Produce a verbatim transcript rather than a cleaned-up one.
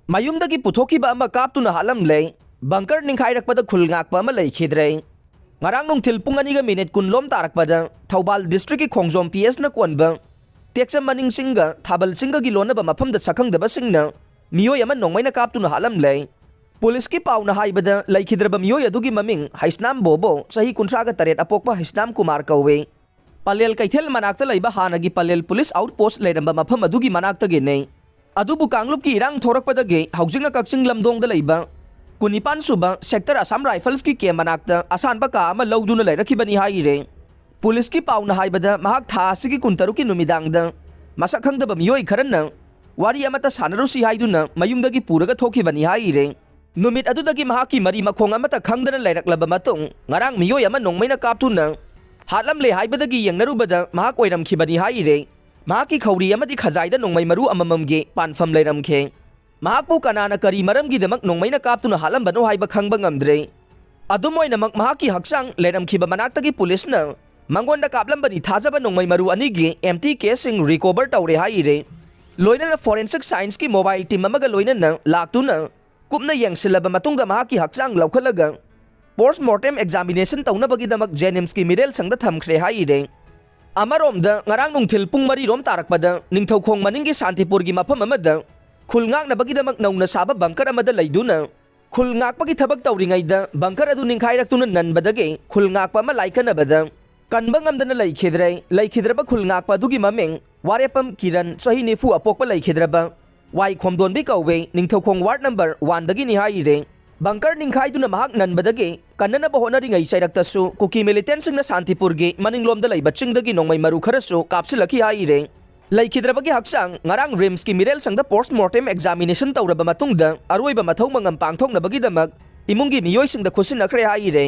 ꯃꯌꯨꯝꯗꯒꯤ ꯄꯨꯊꯣꯛꯈꯤꯕ ꯑꯃ ꯀꯥꯞꯇꯨꯅ ꯍꯥꯠꯂꯝꯂꯦ꯫ ꯕꯪꯀꯔ ꯅꯤꯡꯈꯥꯏꯔꯛꯄꯗ ꯈꯨꯜ ꯉꯥꯛꯄ ꯑꯃ ꯂꯩꯈꯤꯗ꯭ꯔꯦ꯫ ꯉꯔꯥꯡ ꯅꯨꯡꯊꯤꯜ ꯄꯨꯡ ꯑꯅꯤꯒ ꯃꯤꯅꯤꯠ ꯀꯨꯟ ꯂꯣꯝ ꯇꯥꯔꯛꯄꯗ ꯊꯧꯕꯥꯜ ꯗꯤꯁꯇ꯭ꯔꯤꯛꯀꯤ ꯈꯣꯡꯖꯣꯝ ꯄꯤ ꯑꯦꯁꯅ ꯀꯣꯟꯕ ꯇꯦꯛꯆꯝ ꯃꯅꯤꯡ ꯆꯤꯡꯒ ꯊꯥꯕꯜ ꯆꯤꯡꯒꯒꯤ ꯂꯣꯟꯅꯕ ꯃꯐꯝꯗ ꯁꯛꯈꯪꯗꯕꯁꯤꯡꯅ ꯃꯤꯑꯣꯏ ꯑꯃ ꯅꯣꯡꯃꯩꯅ ꯀꯥꯞꯇꯨꯅ ꯍꯥꯠꯂꯝꯂꯦ꯫ ꯄꯨꯂꯤꯁꯀꯤ ꯄꯥꯎꯅ ꯍꯥꯏꯕꯗ, ꯂꯩꯈꯤꯗ꯭ꯔꯕ ꯃꯤꯑꯣꯏ ꯑꯗꯨꯒꯤ ꯃꯃꯤꯡ ꯍꯩꯁꯅꯥꯝ ꯕꯣꯕꯣ, ꯆꯍꯤ ꯀꯨꯟꯊ꯭ꯔꯥꯒ ꯇꯔꯦꯠ ꯑꯄꯣꯛꯄ ꯍꯩꯁꯅꯥꯝ ꯀꯨꯃꯥꯔ ꯀꯧꯏ꯫ ꯄꯂꯦꯜ ꯀꯩꯊꯦꯜ ꯃꯅꯥꯛꯇ ꯂꯩꯕ ꯍꯥꯟꯅꯒꯤ ꯄꯂꯦꯜ ꯄꯨꯂꯤꯁ ꯑꯥꯎꯠ ꯄꯣꯁ ꯂꯩꯔꯝꯕ ꯃꯐꯝ ꯑꯗꯨꯒꯤ ꯃꯅꯥꯛꯇꯒꯤꯅꯤ꯫ ꯑꯗꯨꯕꯨ ꯀꯥꯡꯂꯨꯞꯀꯤ ꯏꯔꯥꯡ ꯊꯣꯔꯛꯄꯗꯒꯤ ꯍꯧꯖꯤꯛꯅ ꯀꯛꯆꯤꯡ ꯂꯝꯗꯣꯡꯗ ꯂꯩꯕ ꯀꯨꯟꯅꯤꯄꯥꯟ ꯁꯨꯕ ꯁꯦꯛꯇꯔ ꯑꯁꯥꯝ ꯔꯥꯏꯐꯜꯁꯀꯤ ꯀꯦꯝ ꯃꯅꯥꯛꯇ ꯑꯁꯥꯟꯕ ꯀꯥ ꯑꯃ ꯂꯧꯗꯨꯅ ꯂꯩꯔꯛꯈꯤꯕꯅꯤ ꯍꯥꯏꯔꯤ꯫ ꯄꯨꯂꯤꯁꯀꯤ ꯄꯥꯎꯅ ꯍꯥꯏꯕꯗ, ꯃꯍꯥꯛ ꯊꯥ ꯑꯁꯤꯒꯤ ꯀꯨꯟꯇꯔꯨꯛꯀꯤ ꯅꯨꯃꯤꯗꯥꯡꯗ ꯃꯁꯛ ꯈꯪꯗꯕ ꯃꯤꯑꯣꯏ ꯈꯔꯅ ꯋꯥꯔꯤ ꯑꯃꯠꯇ ꯁꯥꯟꯅꯔꯨꯁꯤ ꯍꯥꯏꯗꯨꯅ ꯃꯌꯨꯝꯗꯒꯤ ꯄꯨꯔꯒ ꯊꯣꯛꯈꯤꯕꯅꯤ ꯍꯥꯏꯔꯤ꯫ ꯅꯨꯃꯤꯠ ꯑꯗꯨꯗꯒꯤ ꯃꯍꯥꯛꯀꯤ ꯃꯔꯤ ꯃꯈꯣꯡ ꯑꯃꯠꯇ ꯈꯪꯗꯅ ꯂꯩꯔꯛꯂꯕ ꯃꯇꯨꯡ, ꯉꯔꯥꯡ ꯃꯤꯑꯣꯏ ꯑꯃ ꯅꯣꯡꯃꯩꯅ ꯀꯥꯞꯇꯨꯅ ꯍꯥꯠꯂꯝꯂꯦ ꯍꯥꯏꯕꯗꯒꯤ ꯌꯦꯡꯅꯔꯨꯕꯗ ꯃꯍꯥꯛ ꯑꯣꯏꯔꯝꯈꯤꯕꯅꯤ ꯍꯥꯏꯔꯤ꯫ ꯃꯍꯥꯛꯀꯤ ꯈꯧꯔꯤ ꯑꯃꯗꯤ ꯈꯖꯥꯏꯗ ꯅꯣꯡꯃꯩ ꯃꯔꯨ ꯑꯃꯃꯝꯒꯤ ꯄꯥꯟꯐꯝ ꯂꯩꯔꯝꯈꯤ꯫ ꯃꯍꯥꯛꯄꯨ ꯀꯅꯥꯅ ꯀꯔꯤ ꯃꯔꯝꯒꯤꯗꯃꯛ ꯅꯣꯡꯃꯩꯅ ꯀꯥꯞꯇꯨꯅ ꯍꯥꯠꯂꯝꯕꯅꯣ ꯍꯥꯏꯕ ꯈꯪꯕ ꯉꯝꯗ꯭ꯔꯦ꯫ ꯑꯗꯨꯝ ꯑꯣꯏꯅꯃꯛ, ꯃꯍꯥꯛꯀꯤ ꯍꯛꯆꯥꯡ ꯂꯩꯔꯝꯈꯤꯕ ꯃꯅꯥꯛꯇꯒꯤ ꯄꯨꯂꯤꯁꯅ ꯃꯉꯣꯟꯗ ꯀꯥꯞꯂꯝꯕꯅꯤ ꯊꯥꯖꯕ ꯅꯣꯡꯃꯩ ꯃꯔꯨ ꯑꯅꯤꯒꯤ ꯑꯦꯝꯇꯤ ꯀꯦꯁꯁꯤꯡ ꯔꯤꯀꯣꯚꯔ ꯇꯧꯔꯦ ꯍꯥꯏꯔꯦ꯫ ꯂꯣꯏꯅꯅ ꯐꯣꯔꯦꯟꯁꯤꯛ ꯁꯥꯏꯟꯁꯀꯤ ꯃꯣꯕꯥꯏꯜ ꯇꯤꯝ ꯑꯃꯒ ꯂꯣꯏꯅꯅ ꯂꯥꯛꯇꯨꯅ ꯀꯨꯞꯅ ꯌꯦꯡꯁꯤꯜꯂꯕ ꯃꯇꯨꯡꯗ ꯃꯍꯥꯛꯀꯤ ꯍꯛꯆꯥꯡ ꯂꯧꯈꯠꯂꯒ ꯄꯣꯁ ꯃꯣꯔꯇꯦꯝ ꯑꯦꯛꯖꯥꯃꯤꯅꯦꯁꯟ ꯇꯧꯅꯕꯒꯤꯗꯃꯛ ꯖꯦꯅꯤꯝꯁꯀꯤ ꯃꯤꯔꯦꯜ ꯁꯪꯗ ꯊꯝꯈ꯭ꯔꯦ ꯍꯥꯏꯔꯦ꯫ ꯑꯃꯔꯣꯝꯗ, ꯉꯔꯥꯡ ꯅꯨꯡꯊꯤꯜ ꯄꯨꯡ ꯃꯔꯤ ꯔꯣꯝ ꯇꯥꯔꯛꯄꯗ ꯅꯤꯡꯊꯧꯈꯣꯡ ꯃꯅꯤꯡꯒꯤ ꯁꯥꯟꯇꯤꯄꯨꯔꯒꯤ ꯃꯐꯝ ꯑꯃꯗ ꯈꯨꯜ ꯉꯥꯛꯅꯕꯒꯤꯗꯃꯛ ꯅꯧꯅ ꯁꯥꯕ ꯕꯪꯀꯔ ꯑꯃꯗ ꯂꯩꯗꯨꯅ ꯈꯨꯜ ꯉꯥꯛꯄꯒꯤ ꯊꯕꯛ ꯇꯧꯔꯤꯉꯩꯗ ꯕꯪꯀꯔ ꯑꯗꯨ ꯅꯤꯡꯈꯥꯏꯔꯛꯇꯨꯅ ꯅꯟꯕꯗꯒꯤ ꯈꯨꯜ ꯉꯥꯛꯄ ꯑꯃ ꯂꯥꯏꯀꯠꯅꯕꯗ ꯀꯟꯕ ꯉꯝꯗꯅ ꯂꯩꯈꯤꯗ꯭ꯔꯦ꯫ ꯂꯩꯈꯤꯗ꯭ꯔꯕ ꯈꯨꯜ ꯉꯥꯛꯄ ꯑꯗꯨꯒꯤ ꯃꯃꯤꯡ ꯋꯥꯔꯦꯞꯄꯝ ꯀꯤꯔꯟ, ꯆꯍꯤ ꯅꯤꯐꯨ ꯑꯄꯣꯛꯄ ꯂꯩꯈꯤꯗ꯭ꯔꯕ ꯋꯥꯏ ꯈꯣꯝꯗꯣꯟꯕꯤ ꯀꯧꯋꯦ, ꯅꯤꯡꯊꯧꯈꯣꯡ ꯋꯥꯔꯗ ꯅꯝꯕꯔ ꯋꯥꯟꯗꯒꯤꯅꯤ ꯍꯥꯏꯔꯦ꯫ ꯕꯪꯀꯔ ꯅꯤꯡꯈꯥꯏꯗꯨꯅ ꯃꯍꯥꯛ ꯅꯟꯕꯗꯒꯤ ꯀꯟꯅꯅꯕ ꯍꯣꯠꯅꯔꯤꯉꯩ ꯆꯩꯔꯛꯇꯁꯨ ꯀꯨꯀꯤ ꯃꯤꯂꯤꯇꯦꯟꯁꯤꯡꯅ ꯁꯥꯟꯇꯤꯄꯨꯔꯒꯤ ꯃꯅꯤꯡꯂꯣꯝꯗ ꯂꯩꯕ ꯆꯤꯡꯗꯒꯤ ꯅꯣꯡꯃꯩ ꯃꯔꯨ ꯈꯔꯁꯨ ꯀꯥꯞꯁꯤꯜꯂꯛꯈꯤ ꯍꯥꯏꯔꯦ꯫ ꯂꯩꯈꯤꯗ꯭ꯔꯕꯒꯤ ꯍꯛꯆꯥꯡ ꯉꯔꯥꯡ ꯔꯤꯝꯁꯀꯤ ꯃꯤꯔꯦꯜ ꯁꯪꯗ ꯄꯣꯁ ꯃꯣꯔꯇꯦꯝ ꯑꯦꯛꯖꯥꯃꯤꯅꯦꯁꯟ ꯇꯧꯔꯕ ꯃꯇꯨꯡꯗ ꯑꯔꯣꯏꯕ ꯃꯊꯧ ꯃꯉꯝ ꯄꯥꯡꯊꯣꯛꯅꯕꯒꯤꯗꯃꯛ ꯏꯃꯨꯡꯒꯤ ꯃꯤꯑꯣꯏꯁꯤꯡꯗ ꯈꯨꯠꯁꯤꯟꯅꯈ꯭ꯔꯦ ꯍꯥꯏꯔꯦ꯫